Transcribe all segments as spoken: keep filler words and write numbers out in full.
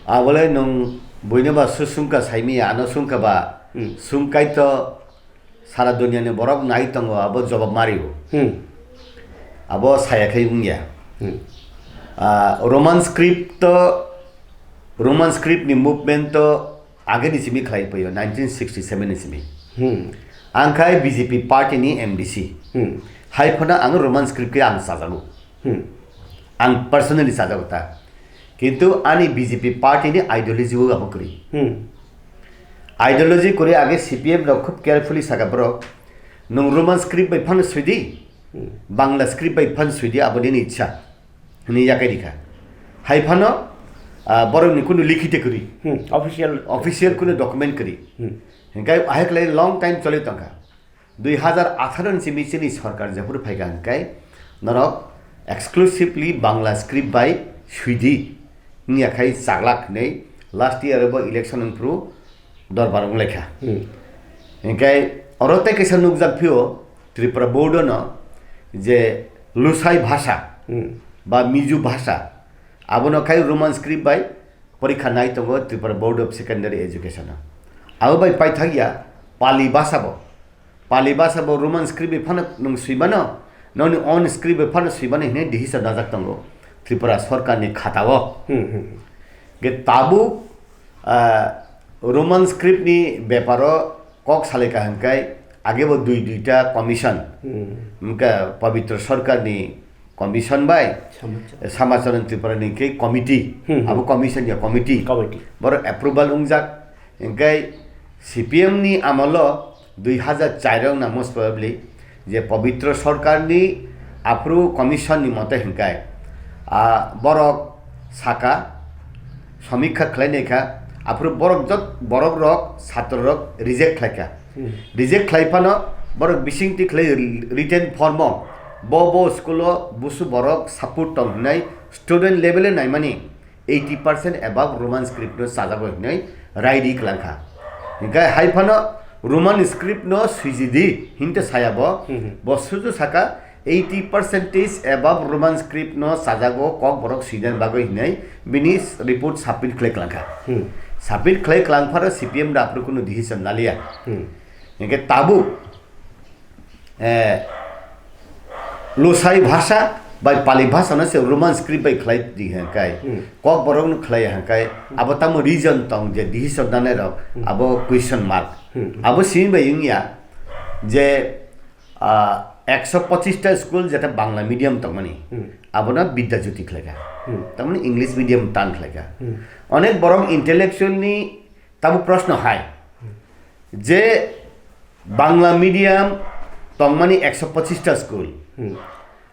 Abole nwng buino ba susungka saimi, ano sungka ba Hmm. sungkai to sara dunia ni borok nai tongo, abo jawab mario. Hmm. Abo saya khai wngya. Hmm. Ah, Roman script to, Roman script ni movement to age ni simi khlai paio, nineteen sixty seven ni simi. Hmm. Ang khai B J P party ni M D C. Hmm. Hai phano ang Roman script khe ang sajago. Hmm. Ang personally sajago ta. Kintu ani B J P party ni ideology o abo kwrwi. Hmm. Ideology kwrwi age C P M rok khub carefully saka borok, "Nwng Roman script bai phano swidi, Hmm. Bangla script bai phano swidi, abo nini ichha," hwnwi yakai rikha. Hai phano, ah, borokni kunu likhite kwrwi. Hmm. Official. Official kunu document kwrwi. Hmm. Hinkhe ahai khlai long time choli tongkha. Dui hazar atharo ni simi chini sorkar jephuru phaikha hinkhe norok exclusively Bangla script bai swidi wngya khai chaglak hinwi last year bo election wngphuru dorbar wnglaikha. Hmm. Hinkhe oro tei kaisa nukjak phio Tripura board no je Lusai bhasha Hmm. ba Mizo bhasha abono khai Roman script bai porikha nai tongo Tripura Board of Secondary Education o. Abo bai paithakya Pali bhasha bo. Pali bhasha bo Roman script bai phano nwng swimano, noni own script bai phano swimano hinwi decision najak tongo Tripura sorkar ni khata o. Hmm, hmm, hmm. Ge tabuk, ah, Roman script ni beparo kok salaikha hwnkhe age bo dui duita commission. Hmm. Hwnkhe Pabitra sorkar ni commission bai Samachar. Samacharan Tripura ni khe committee, Hmm, hmm. abo commission ya committee. Committee. Borok approval wngjak, hinkhe C P M ni amolo dui hazar char o na most probably je Pabitra Sarkar ni aphuru commission ni mote hinkhe, ah, borok saka samikha khlai naikha, aphuru borok jot, borok rok, satro rok reject khlaikha. Hmm. Reject khlai phano borok bisingtwi khlai written form o bo bo school o busu borok support tong hwnwi student level o naimani eighty percent above Roman script no chajago hinwi rai ri kwlangkha. Hinkhe hai phano Roman script no swijidi hinte saya bo, Hmm, hmm. bo suju saka eighty percentage above Roman script no chajago Kokborok swinani bagwi hinwi bini report submit khlai kwlangkha. Hmm. Submit khlai kwlangpharo C P M da aphuru kunu decision naliya. Hmm. Hinkhe tabuk, eh, Lusai bhasha bai Pali bhasha no se Roman script bai khlai di hwnkai. Hmm. Kokborok no khlai hwnkai. Abo tamo reason tong je decision nanai rok, Hmm. abo question mark. Hmm. Abo sini bai wngya je, ah, ekso pochis ta school jeta Bangla medium tongmani. Hmm. Abono Bidya Jyoti khlaikha. Hmm. Tamani English medium tan khlaikha. Hmm. Onek borok intellectual ni tamo proshno hai. Hmm. Je Bangla medium tongmani ekso pochis ta school. Hmm.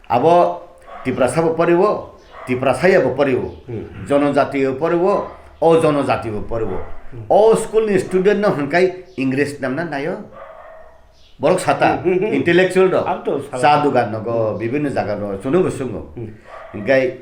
Abo Tiprasa bo poriwo, Tiprasaya bo poriwo, Hmm. Jonojati bo poriwo, o Jonojati bo poriwo. Hmm. O school ni student no hwnkai English namna nayo. Borok sata, Hmm, hmm, hmm. intellectual rok. Ang to sala. Cha dugan nogo, bibhinno jaga no, chunu bo sungo. Hmm. Hwnkai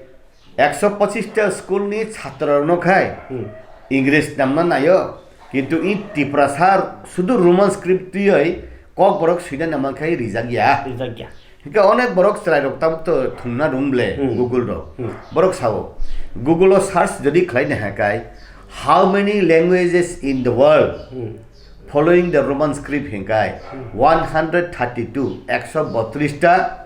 ekso pochis ta school ni chhatro rok no khai Hmm. English namna nayo, kintu i Tiprasa sudu Roman script twiwi Kokborok swina naman khai rijak ya. Rijak ya. Hingke onek borok chwrai rok tabuk to thungna rung ble Hmm. Google rok. Hmm. Borok sao, Google o search jodi khlai na hai kai, "How many languages in the world?" Hmm. Following the Roman script hingkai Hmm. one hundred thirty-two, ekso botris ta,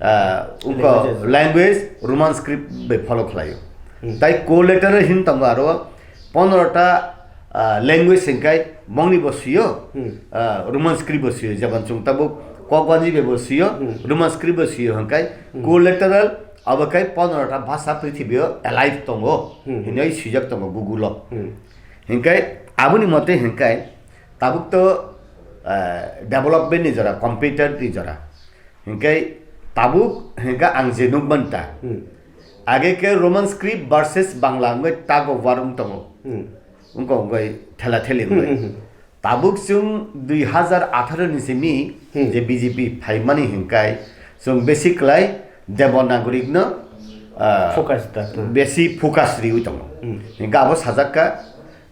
ah, uko Languages. language Roman script bai follow khlaio. Hmm. Tai collateral hin tongo aro pondro ta, ah, language hingkai bongni bo sio, Hmm. ah, Roman script bo sio, jabon chwng tabuk Kokbanji bai bo sio, Hmm. Roman script bo sio hingkai Hmm. collateral abo kai pondro ta bhasha prithibi o alive tongo, Hmm. hinwi swijak tongo Google o. Hmm. Hingkai aboni mote hingkai tabuk to, eh, development ni jora, computer ni jora. Hingkai tabuk hingka ang je nukman ta. Hmm. Age ke Roman script versus Bangla hingke tug of war wng tongo. Hmm. Wngko wngoi thela theli wngoi. Hmm, hmm, hmm. Tabuk chwng dui hazar atharo ni simi Hmm. je B J P phaimani hingkai chwng besi klai Devanagari no, ah, Focus ta, hmm. besi focus riwi tongo. Hmm. Hingke abo sajak ka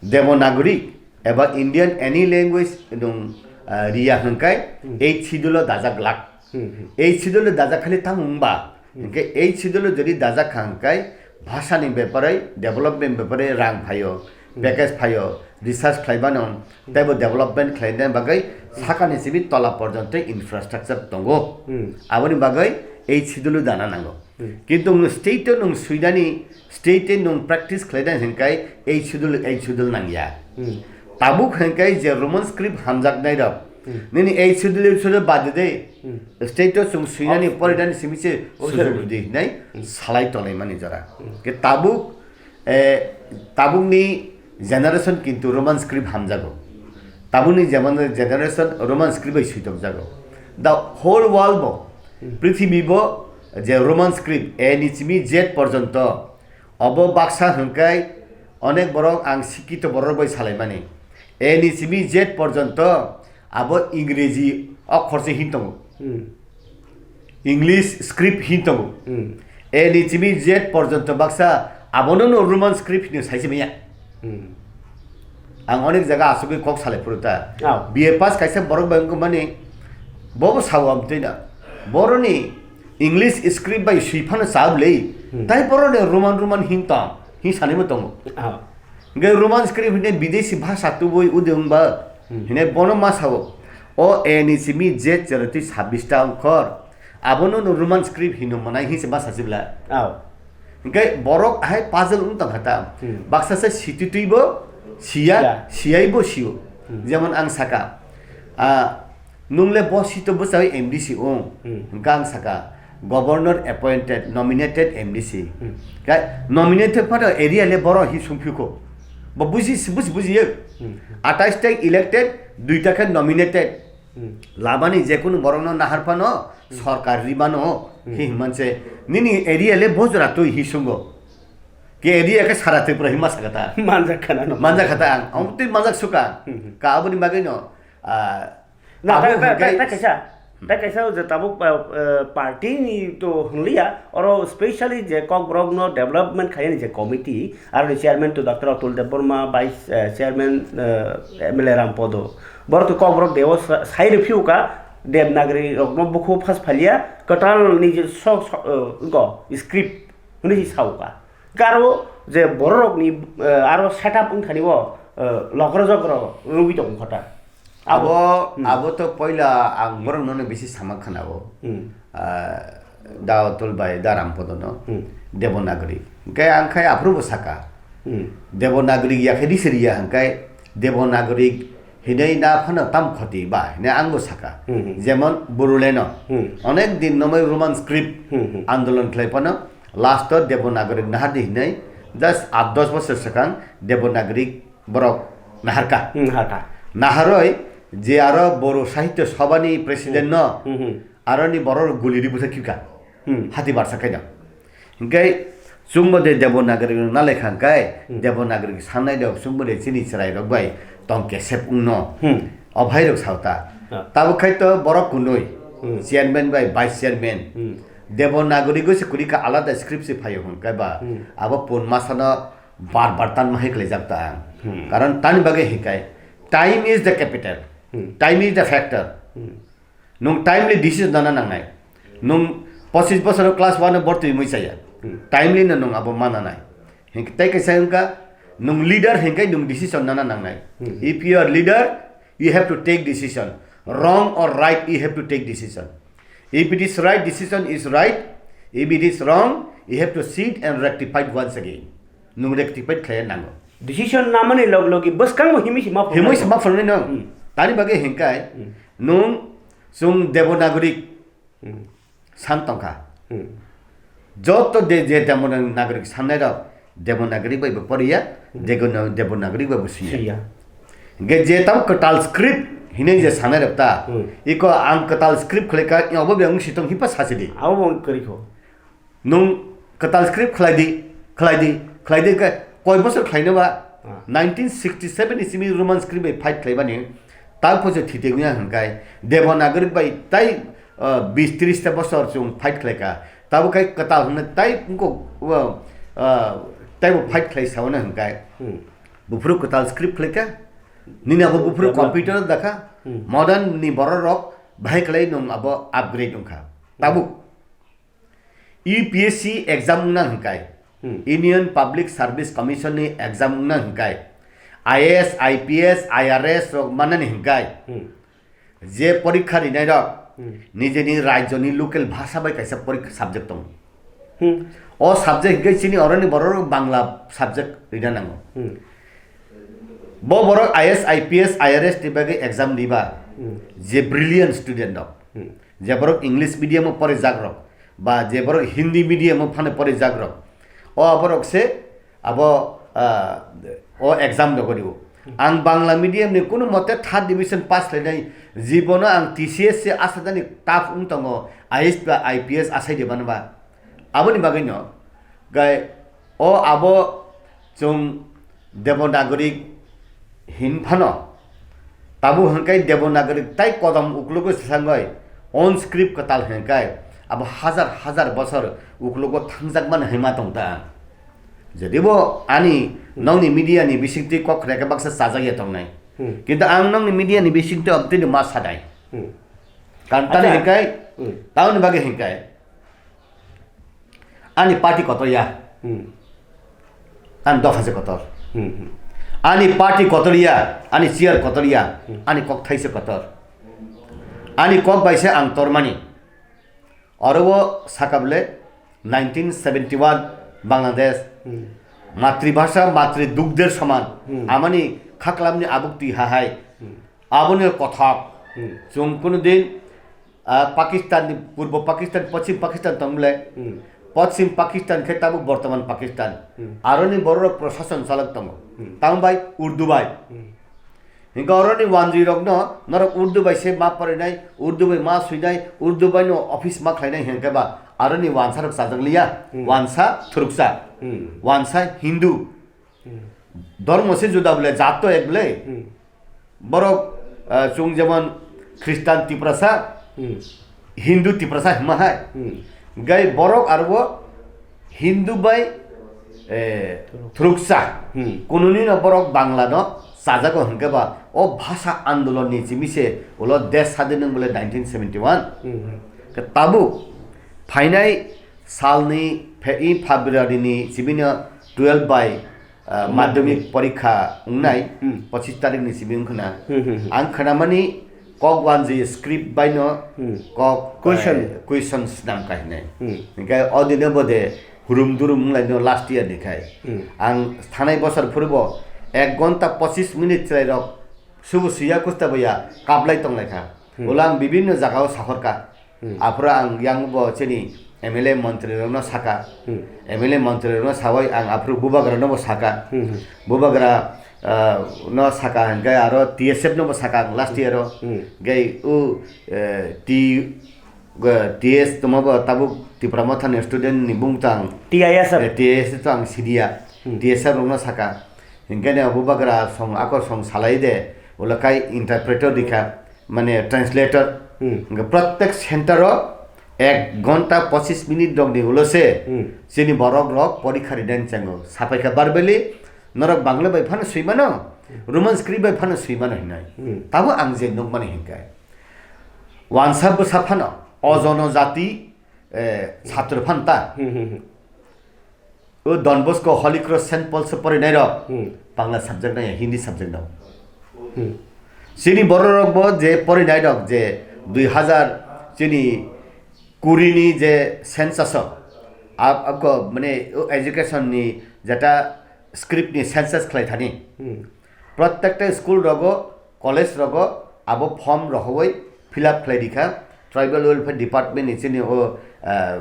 Devanagari eba Indian any language nwng, ah, riya hingkai Hmm. eighth schedule o dajak glak. Hmm, hmm. Eighth schedule o dajak khali tamo wngba? Hmm. Hingke eighth schedule o jodi dajak kha hingkai bhasani bepare, development bepare rang phaio, package phaio, research khlaibano, teibo development khlaina bagwi sakani simi tola porjonto infrastructure tongo. Hmm. Aboni bagwi eighth schedule dana nango. Hmm. Kintu nwng state-o nwng swinani, state-o nwng practice khlaina hwnkhai eighth schedule, eighth schedule nangya. Hmm. Tabuk hwnkhai je Roman script hamjaknairok, hmm, nini eighth schedule, eighth schedule bad de, hmm, state-o chwng swinani, oh, porinani simi se, oh, sujug sorry, rwdi hinai, hmm, salai tonglaimani jora. Hmm. Ke tabuk, eh, tabukni generation kintu Roman script hamjago. Tabukni jeman-, generation Roman script bai switokjago. The whole world bo, hmm, prithibi bo je Roman script A ni simi Z porjonto, obo baksa hwnkhai onek borok ang sikito borok bai salaimani. A ni simi Z porjonto abo Ingreji okhor se hin tongo. Hmm. English script hin tongo. Hmm. A ni simi Z porjonto baksa abono no Roman script hino saise manya. Hmm. Ang onek jaga asugwi kok salai phuru ta. Oh. B A pass kaisa borok bai wngkha mani bobo sao amtwi na. Boroni English script bai swi phano chao le. Hmm. Tai boroni Roman Roman hin tong, hin sanimo tongo. Oh. Hingke Roman script hine bidesi bhasha tubui udi wngba. Hmm. Hine bono ma sao. O A ni simi Z chero twi sabbish ta ongkhor. Abono no Roman script hino manai hinse bhasha sibla. Oh. Hingke borok hai puzzle wng tongkha ta. Hmm. Baksa se sititwi bo siya, siya, siyai bo sio. Hmm. Jemon ang saka, ah, nung le bo sito bwsai M D C wng. Hmm. Hingke ang saka, governor appointed, nominated M D C. Hmm. Kai nominated phano area le boro hi sungphiko. Bo buji, buji, buji ye. Hmm. Atais ta elected, duita khe nominated. Hmm. Labani jekunu borokno nahar phano, hmm, sorkar ribano, hmm, hi himmanse nini area le bojra twi hi sungo. Ke area ke sara Tripura himma sakata. Manjak khana no. Manjak khata ang. Hmm. Ang twi manjak suka. Hmm, hmm. Ka aboni bagwi no, ah, na, abo ta, ta, hwnkhe ta, ta kaisa, hmm, ta kaisa je tabuk, ah, ah, party ni to hwnliya, oro specially je Kokborok no development khaiyani je committee, aroni chairman to Doctor Atul Debbarma, vice, eh, chairman, eh, M L A Rampodo. Borok to Kokborok deo sa-, sai rw phiu ka, Devanagari rokno bukhu phas phalia, kwtal ni je sok, sok, eh, go, script hwnwi si sao ka. Karo je borok rokni, eh, aro setup wngthani o, eh, lokro jokro wngwi tong kho ta. Abo, hmm, abo to poila ang borok nono bisi sama khana o. Hmm. Ah, da Atul bai, da Rampodo no. Hmm. Devanagari. Hingke ang khai aphuru bo saka. Hmm. Devanagari ya khe di siri ya hingke Devanagari hinai na phano tam khoti ba, hinai ang bo saka. Hmm, hmm. Jemon Boroleno. Hmm. Onek din nomai Roman script, hmm, hmm, andolon khlai phano last o Devanagari nahar di hinai just aat dos bosor swkang Devanagari borok naharka. Hmm, naharka. Naharoi je aro Boro Sahitya Sabha ni president, hmm, no, hmm, hmm, aroni borok guli ri bwsa khika. Hmm. Hati barsa khaida. Hingke chwngbo de Devanagari no nalai kha hingke, hmm, Devanagari sanai rok chwngbo de chini chwrai rok bai tong kesep wngno. Hmm. O bhai rok sao ta. Ah. Tabuk khai to borok kunui. Hmm. Chairman bai vice chairman. Hmm. Devanagari go se kuri ka alada script se phaio hingke ba. Hmm. Abo pun masano bar bar tan mahai khlai jak ta ang. Hmm. Karon tani bagwi hingkai time is the capital. Hmm. Time is the factor. Hmm. Nwng timely decision nana nangnai. Nwng pochis bosoro class one o bortwi mui chaya. Hmm. Timely no nwng abo ma nanai. Hing-, tei kaisa wngkha, nwng leader hingkai nwng decision nana nangnai. Hmm. If you are leader, you have to take decision. Wrong or right, you have to take decision. If it is right, decision is right. If it is wrong, you have to sit and rectify it once again. Nwng rectify khlai nango. Decision namani log logi bwskangbo himwi se ma phunuknai. Himwi se ma phunuknai nwng. Hmm. Tani bagwi hingkai, hmm, nwng chwng Devanagari, hmm, san tongkha. Hmm. Joto de-, je Devanagari sannairok Devanagari bai bo poriya, hmm, Devanagari bai bo siya. Siya. Hingke je tamo kwtal script hinwi je sanairok ta, hmm, iko ang kwtal script khlaika, obo biyang sitong hipa sachidi. Abo bo kwrwi kho. Nwng kwtal script khlai di, khlai di, khlai di khe koi bosor khlaino ba? Ah. Nineteen sixty seven ni simi Roman script bai fight khlaimani, tal poisa thite wngya hwnkhai Devanagari bai tai, ah, bis tris ta bosor chwng fight khlaika. Tabuk khai kwtal hwnwi tai wngkok, ah, ah, taibo fight khlai saono hwnkhai. Hmm. Buphuru kwtal script khlaika, nini abo buphuru computer dakha, hmm, modern ni borok rok bahai khlai nwng abo upgrade wngkha. Tabuk U P S C exam wngna hwnkhai, Hmm. Union Public Service Commission ni exam wngna hwnkhe, I A S, I P S, I R S rok mannani hwnkhe, Hmm. je porikha rinai rok Hmm. nijeni rajyoni local bhasha bai kaisa porikha subject tongo. Hmm. O subject hwnkhe chini oroni borok rok Bangla subject rina nango. Hmm. Bo borok I A S, I P S, I R S ni bagwi exam riba Hmm. je brilliant student rok, Hmm. je borok English medium o porijak rok, ba je borok Hindi medium o phano porijak rok, o borok se abo, ah, o exam rogo rio. Ang Bangla medium ni kunu mote third division pass khlainai, jibono ang T C S se asajani tough wng tongo, I A S ba I P S asai de banba. Aboni bagwi no, gai o abo chwng Devanagari hin phano, tabuk hwnkhe Devanagari tai kodom uklogo swsangwi on script kwtal hwnkhe abo hazar hazar bosor uklogo thangjak mani hwnma tong ta. Jodibo ani nokni media ni bisingtwi kok khreka baksa chajak ya tongnai. Hmm. Kintu ang nokni media ni bisingtwi obtini ma sadai. Hmm. Karon tani Acha. Hwnkhe, Hmm. tamoni bagwi hwnkhe, ani party kotor ya. Hmm. Ani dopha se kotor. Hmm, hmm. Ani party kotor ya, ani chair kotor ya, Hmm. ani kok thai se kotor. Ani kok bai se ang tormani. Oro o saka bole nineteen seventy one Bangladesh. Hmm. Matribhasha matri dugder soman. Hmm. Amani khaklamni abuk twi ha hai. Hmm. Aboni kothok. Hmm. Chwng kunu din, ah, Pakistan ni, Purbo Pakistan, Poschim Pakistan tong bole. Hmm. Poschim Pakistan khe tabuk bortoman Pakistan. Hmm. Aroni borok rok prosason chalok tongo. Hmm. Tamo bai Urdu bai. Hmm. Hingke oroni wanjwi rokno norok Urdu bai se ma porinai, Urdu bai ma swinai, Urdu bai no office ma khlainai hingke ba aroni wansa rok chajak liya, Hmm. wansa thuruksa, Hmm. wansa Hindu. Hmm. Dhormo se juda bole, jat to ek bole. Hmm. Borok, ah, chwng jemon Khristan Tiprasa, Hmm. Hindu Tiprasa hima hai. Hmm. Gai borok arbo Hindu bai, eh, Thuruk. Thuruksa. Hmm. Kununi no borok Bangla no chajago hingke ba o bhasha andolon ni simi se ulo desh sadin nung bole nineteen seventy one. Hmm. Ke tabuk phainai salni phe-, i February ni simi no twelve bai ah, Hmm. madhyamik porikha wngnai Hmm. pochis tarik ni simi wngkhwna. Hmm, hmm, hmm. Ang khwnamani kok wanjwi script bai no Hmm. kok, Question. eh, question snam kahinai. Hmm. Hingke o dino bode hurum durum wnglai no last year ni khai. Hmm. Ang thanai bosor phuru bo ek gonta pochis minute chwrai rok subu suya kusta boya kaplai tonglai kha. Hmm. Ulo ang bibinno jaga o sahor kha. Hmm. Aphuru ang yang bo chini M L A montri rokno saka. Hmm. M L A montri rokno sawi ang aphuru bubagra no bo saka. Hmm, hmm. Bubagra, ah, no saka hingke aro T S F no bo saka ang last year o. Hmm. Hingke u, eh, T, eh, T S tongma bo tabuk Tipra Motha ni student ni bung tang. T I S F. Eh, T I S F to ang sidiya. Hmm. T S F rokno saka. Hingke ne bubagra song akor song salai de. Ulo kai interpreter dikha. Mane translator. Hmm. Hingke protek center o ek gonta pochis minute rok ni ulo se Hmm. chini borok rok porikha rinani chango. Sapai kha verbally norok Bangla bai phano swi mano, Roman script bai phano swi mano hinai. Hmm. Tabo ang je nukmani hingke. Wansa bwsa phano, o jono jati, eh, chhatro phano ta. Hmm, hmm, hmm. O Don Bosco, Holy Cross, Saint Paul se porinai rok Hmm. Bangla subject nai, Hindi subject no. Hmm. Chini borok rok bo je porinai rok je dui hazar chini kuri ni je census o, ab-, abko mane o education ni jeta script ni census khlai thani. Hmm. Protekta school rogo, college rogo abo form rohowoi fill up khlai rikha, Tribal Welfare Department ni chini o, ah,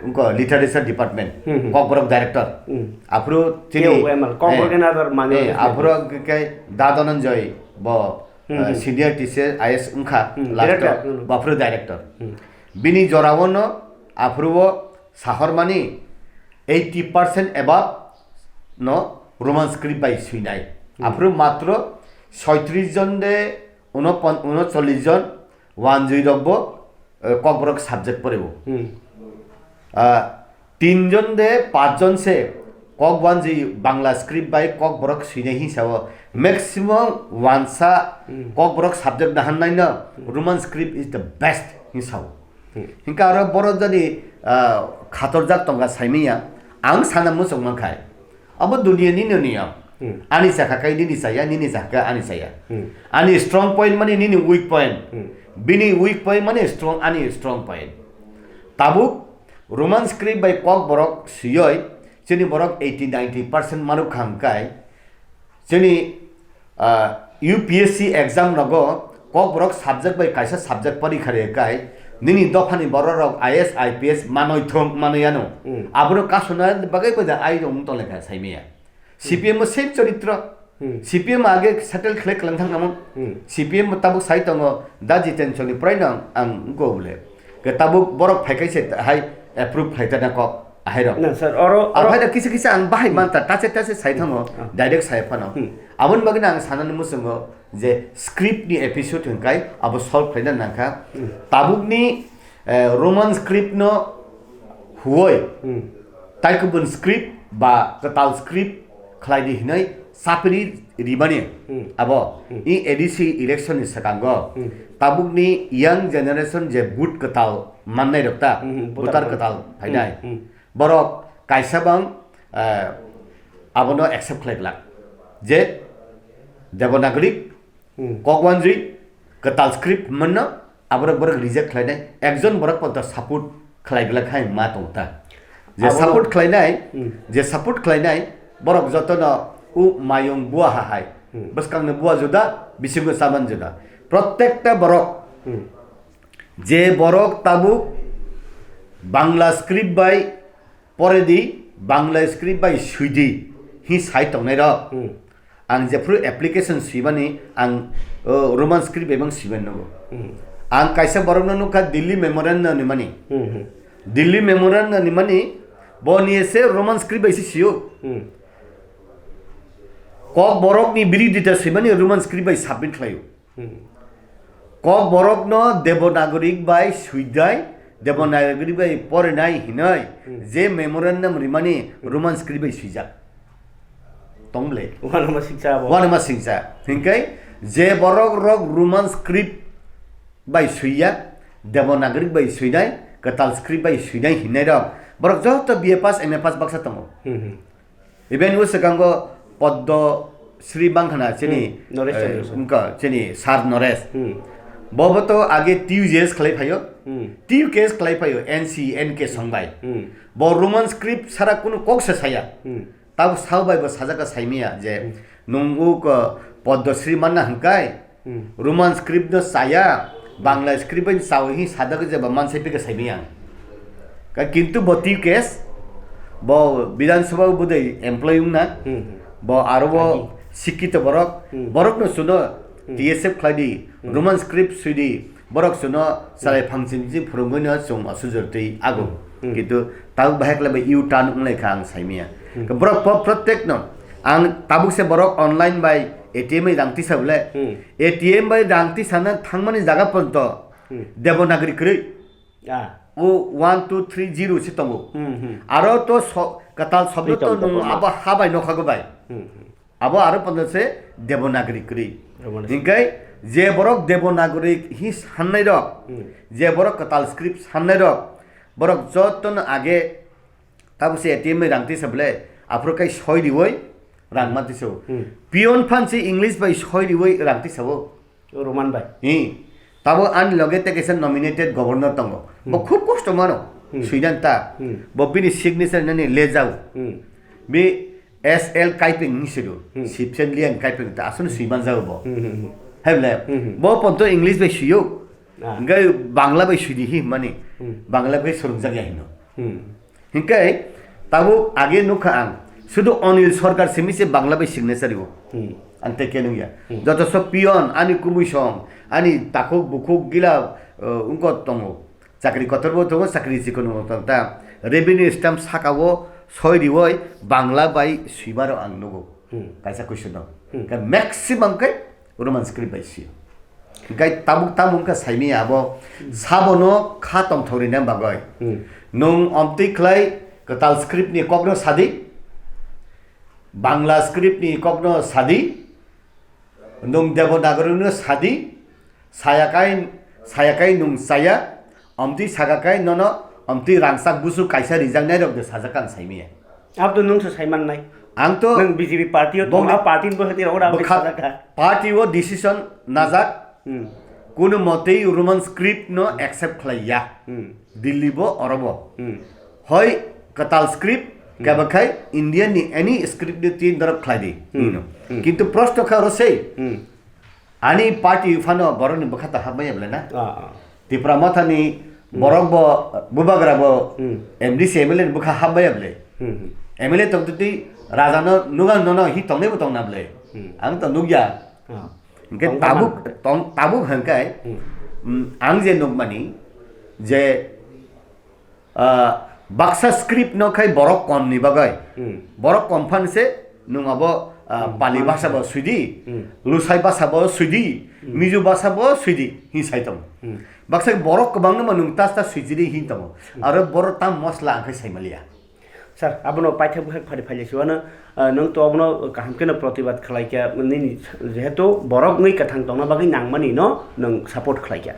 wngkha Literature Department, Hmm, hmm. Kokborok Director. Hmm. Aphuru chini, K O M L, Kokborok eh, another minority eh, language. Aphuru khe Da Dhananjay bo, Hmm, ah, hmm. Senior T C S I A S wngkha Hmm, last director, o, hmm. Bo aphuru Director. Hmm. Bini jorao no aphuru o sahormani eighty percent above no Roman script bai swinai. Hmm. Aphuru matro soitris jon de uno pon-, uno chollis jon wanjwi rok bo, eh, Kokborok subject poribo. Hmm. Ah, tin jon de pach jon se Kok wanjwi Bangla script bai Kokborok swinai hinsa o maximum wansa Hmm. Kokborok subject nahan nai no Hmm. Roman script is the best hinsa o. Hmm. Hingke aro borok jani, ah, khatorjak tongkha saimanya, Ang sana muchung mankhai. Abo dunia nini niyam. Hmm. Ani sakha kai nini saya, nini sakha ani saya. Hmm. Ani strong point mani nini weak point. Hmm. Bini weak point mani strong, ani strong point. Tabuk Roman script bai kok borok siyoi, chini borok eighty ninety percent manuk kham kai, chini, ah, U P S C exam rogo kok borok subject bai kaisa subject porikha re kai, nini dophani borok rok I A S, I P S manoi thung manoi ano. Hmm. Aboro kasuna bagwi bai da ai rong tole kha saimaya. C P M o same choritro. Hmm. C P M age settle khlai klang thang namo. Hmm. C P M tabuk sai tongo, da Jiten Choni prai nang ang go bole. Ke tabuk borok phai kai se hai approve khlai ta na kok ahai rok. Na, sir, oro, oro Aphai da kisa kisa ang bahai Hmm. man ta, tache tache sai thango, Ah. direct sai phano. Hmm. Aboni bagwi ang sanani muchungo je script ni episode hwnkai abo solve khlaina nangkha. Hmm. Tabukni, eh, Roman script no huoi, Hmm. tai kubun script ba kwtal script khlai di hinoi sapiri ribani Hmm. abo Hmm. i A D C election ni swkango Hmm. tabukni young generation je vote kwtal mannai rok ta Hmm, hmm, voter voter kwtal. Kwtal phainai Hmm, hmm. Borok kaisa bang, eh, abono accept khlai glak je Devanagari Hmm. Kokwanjwi kwtal script manno, aborok borok reject khlainai, ekjon borok panta support khlai glak hai ma tong ta. Je Abo support khlainai, Hmm. je support khlainai, borok jotono u mayung bua ha hai. Hmm. Bwskangni bua juda, bisingo chaman juda. Protekta borok Hmm. je borok tabuk Bangla script bai pore di, Bangla script bai sui di, hi sai tongnai rok. Hmm. Ang jephru application swimani, ang, o, Roman script bai bang swimani nogo. Hmm. Ang kaisa borokno nukha Delhi Memorandum ni mani. Hmm, hmm. Delhi Memorandum ni mani, bo ni ese Roman script bai se sio. Hmm. Kok borok ni biri dita swimani Roman script bai submit khlaio. Hmm. Kok borokno Devanagari bai suidai, Devanagari bai porinai hinoi Hmm. je memorandum rimani Roman script bai suijak. Tong ble. Wanama siksa abo. Wanama siksa. Hinkai je borok rok Roman script bai suiya, Devanagari bai suinai, kwtal script bai suinai hinai rok. Borok joto B A pass, M A pass baksa tongo. Hmm, hmm. Even o swkango Padma Shri bangkhana chini, Hmm, Naresh eh, Chandra Sir. Wngkha chini Sir Naresh. Hmm. Bobo to age T U J S khlai phaio, Hmm. T U K S khlai phaio, N C, N K songbai. Hmm. Bo Roman script sara kunu kok se saya. Hmm. Tabo sao bai bo sajaka saimaya je Hmm. nung o ko Padma Shri manna hwnkhe Hmm. Roman script no chaya, Bangla script bai chawi hi sadak jeba mansai pika saimaya. Ka kintu bo T U K S, bo Bidhan Sabha budai employee wngna, Hmm, hmm. bo aro bo Agi. Sikito borok, Hmm. borok no suno Hmm. T S F khlai di, Hmm. Roman script sui di, borok suno salai Hmm. phangchim chim phwrwngwi no chwng asujor twi ago. Hmm. Kintu tabuk bahai khlai bai U turn wnglai kha ang saimaya. Hmm. Ka borok po-, protek no ang tabuk se borok online bai A T M bai rang tisa bole. Hmm. A T M bai rang tisana thangmani jaga ponto Hmm. Devanagari kwrwi. Ah. O one two three zero se tongo. Hmm, hmm. Aro to so-, kwtal sobdo Twi to tong, tong, nung tong. Abo ha bai nokha go bai. Hmm, hmm. Abo aro ponto se Devanagari kwrwi. Devanagari. Hinkai je borok Devanagari hi sannai rok, Hmm. je borok kwtal script sannai rok, borok jotono age Tabuk se A T M bai rang tisa bole, aphuru kai soi riwi rang ma tisa o. Hmm. Peon phan se English bai soi riwi rang tisa o. Roman bai. Hi. Tabo ani loge te kaisa nominated governor tongo. Bo Hmm. khub kosto mano. Hmm. Suidan ta. Hmm. Bo bini signature nani lejao. Hmm. Bi S L Kaiping ni sidu. Hmm. Sipsen Liang Kaiping ta aswk sui manjao bo. Hmm, hmm, hmm. Hai bole. Hmm, hmm. Bo ponto English bai suio. Ah. Hingke Bangla bai sui di hi mani. Hmm. Bangla bai swrwngjak ya hino. Hmm. Hingke tabuk age nukha ang, sudu Anil Sarkar simi se Bangla bai signature o. Hmm. Ang tei khe nungya. Hmm. Joto sok peon, ani kubui song, ani takhuk bukhuk gila, eh, wngkha tongo. Chakri kotor bo tongo, chakri chikon bo tongo ta. Revenue stamp saka o soi riwi Bangla bai swima rok ang nugo. Hmm. Kaisa question no. Hmm. Ka maximum khe Roman script bai sio. Hingke tabuk tamo wngkha saimaya abo sabono kha tongthok rina bagwi. Hmm. Nwng omtwi khlai kwtal script ni kokno sadi, Bangla script ni kokno sadi, nwng Devanagari no sadi, sayakai, sayakai nwng chaya, omtwi sakakai nono, omtwi rangchak busu kaisa rijaknai rok de sajak ang saimaya. Abo to nwng se sai mannai. Ang to nwng B J P party o bongni tongo, party ni bwkhati rok ora bwkha-, party o decision najak. Hmm. Kuno motei Roman script no accept khlai ya. Hmm. Delhi bo oro bo. Hmm. Hoi kwtal script, hmm, kebak khai Indian ni any script ni tin dorop khlai di. Hmm. Hino. Hmm. Kintu proshno kha oro sei. Hmm. Ani party phano borokni bwkha ta habmaya bwle na? Ah, ah. Tipra Motha ni, hmm, borok bo, bubagra bo, hmm, M D C M L A ni bwkha habmaya bwle? Hmm, hmm. M L A tong twi raja no nuga nono hi tongnai bo tongna bwle? Hmm. Ang to nugya. Ah. Hingke tabuk, tong, tabuk hingke, hmm, mm, ang je nukmani je, ah, baksa script no khai borok kom ni bagwi. Hmm. Borok kom phan se nwng abo, ah, hmm, Pali bhasha bo swidi, hmm, Lusai bhasha bo swidi, hmm, Mizo bhasha bo swidi, hin sai tong. Hmm. Baksa borok kwbang no nwng tas tas swijidi hin tong. Hmm. Aro borok tam mosla ang khai sai maliya. Sir, abono paithak bwkhak phari phailai siwano, ah, nwng to abono kaham kheno protibad khlai kha, nini jehetu borok wngwi kwthang tongna bagwi nangmani no nwng support khlai kha.